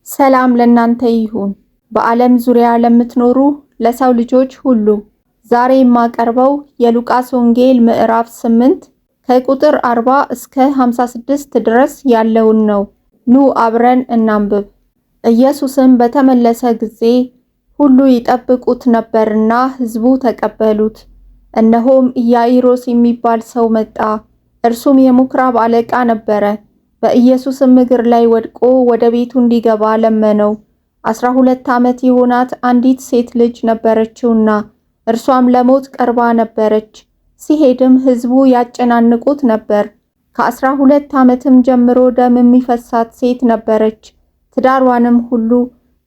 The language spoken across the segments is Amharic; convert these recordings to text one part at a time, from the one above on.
ሰላም ለእናንተ ይሁን፣ በዓለም ዙሪያ ለምትኖሩ ለሰው ልጆች ሁሉ። ዛሬ የማቀርበው የሉቃስ ወንጌል ምዕራፍ 8 ከቁጥር 40 እስከ 56 ድረስ ያለውን ነው። ኑ አብረን እናንብብ። ኢየሱስም በተመለሰ ጊዜ ሁሉ ይጠብቁት ነበርና ሕዝቡ ተቀበሉት። እነሆም ኢያኢሮስ የሚባል ሰው መጣ። እርሱም የምኵራብ አለቃ ነበረ። በኢየሱስም እግር ላይ ወድቆ ወደ ቤቱ እንዲገባ ለመነው። 12 ዓመት የሆናት አንዲት ሴት ልጅ ነበረችውና እርሷም ለሞት ቀርባ ነበረች። ሲሄድም ሕዝቡ ያጨናንቁት ነበር። ከ12 ዓመትም ጀምሮ ደም የሚፈሳት ሴት ነበረች። ትዳሯንም ሁሉ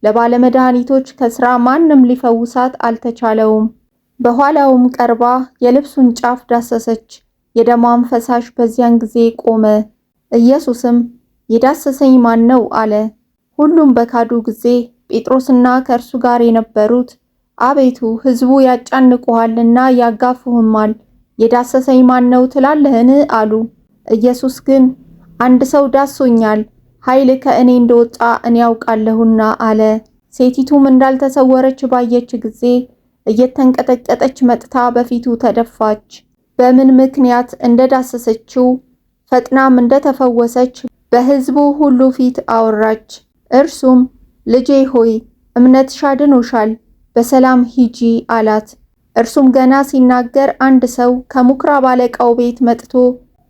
ለባለመድኃኒቶች ከስራ ማንም ሊፈውሳት አልተቻለውም። በኋላውም ቀርባ የልብሱን ጫፍ ዳሰሰች፣ የደሟም ፈሳሽ በዚያን ጊዜ ቆመ። ኢየሱስም የዳሰሰኝ ማን ነው አለ። ሁሉም በካዱ ጊዜ ጴጥሮስና ከእርሱ ጋር የነበሩት አቤቱ ሕዝቡ ያጫንቁሃልና ያጋፉህማል፣ የዳሰሰኝ ማን ነው ትላለህን? አሉ። ኢየሱስ ግን አንድ ሰው ዳስሶኛል፣ ኃይል ከእኔ እንደወጣ እኔ ያውቃለሁና አለ። ሴቲቱም እንዳልተሰወረች ባየች ጊዜ እየተንቀጠቀጠች መጥታ በፊቱ ተደፋች። በምን ምክንያት እንደዳሰሰችው ፈጥናም እንደተፈወሰች በሕዝቡ ሁሉ ፊት አወራች። እርሱም ልጄ ሆይ እምነትሽ አድኖሻል፣ በሰላም ሂጂ አላት። እርሱም ገና ሲናገር አንድ ሰው ከምኵራብ አለቃው ቤት መጥቶ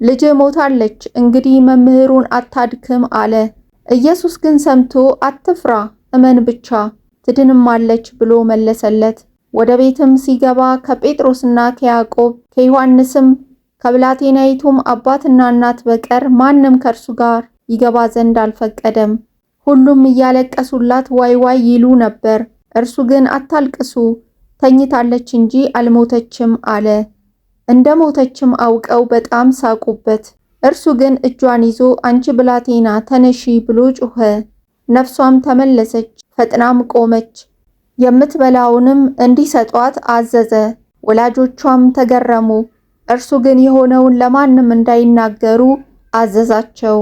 ልጅ ሞታለች፣ እንግዲህ መምህሩን አታድክም አለ። ኢየሱስ ግን ሰምቶ አትፍራ፣ እመን ብቻ ትድንማለች ብሎ መለሰለት። ወደ ቤትም ሲገባ ከጴጥሮስና ከያዕቆብ ከዮሐንስም ከብላቴናይቱም አባትና እናት በቀር ማንም ከእርሱ ጋር ይገባ ዘንድ አልፈቀደም። ሁሉም እያለቀሱላት ዋይ ዋይ ይሉ ነበር። እርሱ ግን አታልቅሱ፣ ተኝታለች እንጂ አልሞተችም አለ። እንደ ሞተችም አውቀው በጣም ሳቁበት። እርሱ ግን እጇን ይዞ አንቺ ብላቴና ተነሺ ብሎ ጮኸ። ነፍሷም ተመለሰች፣ ፈጥናም ቆመች። የምትበላውንም እንዲሰጧት አዘዘ። ወላጆቿም ተገረሙ። እርሱ ግን የሆነውን ለማንም እንዳይናገሩ አዘዛቸው።